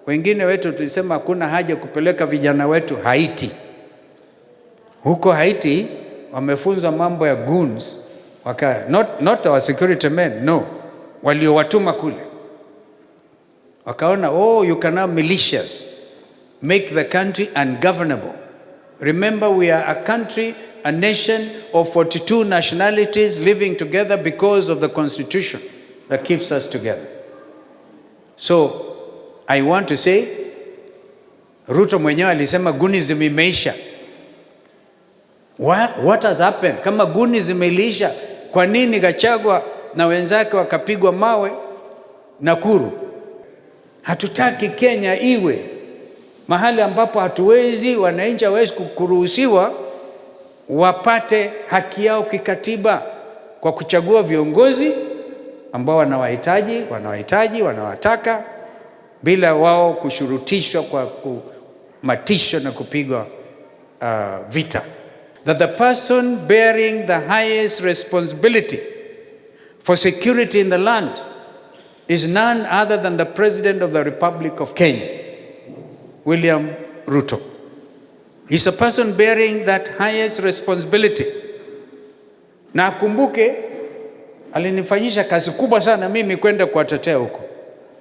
Wengine wetu tulisema hakuna haja kupeleka vijana wetu Haiti. Huko Haiti wamefunzwa mambo ya goons, not our security men, no, waliowatuma kule wakaona, oh, you can have militias make the country ungovernable. Remember, we are a country, a nation of 42 nationalities living together because of the constitution that keeps us together. So I want to say, Ruto mwenyewe alisema Gunism imeisha. What has happened? Kama Gunism iliisha, kwa nini Gachagua na wenzake wakapigwa mawe Nakuru? Hatutaki Kenya iwe mahali ambapo hatuwezi, wananchi hawezi kuruhusiwa wapate haki yao kikatiba kwa kuchagua viongozi ambao wanawahitaji, wanawahitaji, wanawataka bila wao kushurutishwa kwa matisho na kupigwa vita. That the person bearing the highest responsibility for security in the land is none other than the President of the Republic of Kenya, William Ruto. He's a person bearing that highest responsibility. Na akumbuke alinifanyisha kazi kubwa sana mimi kwenda kuwatetea huko.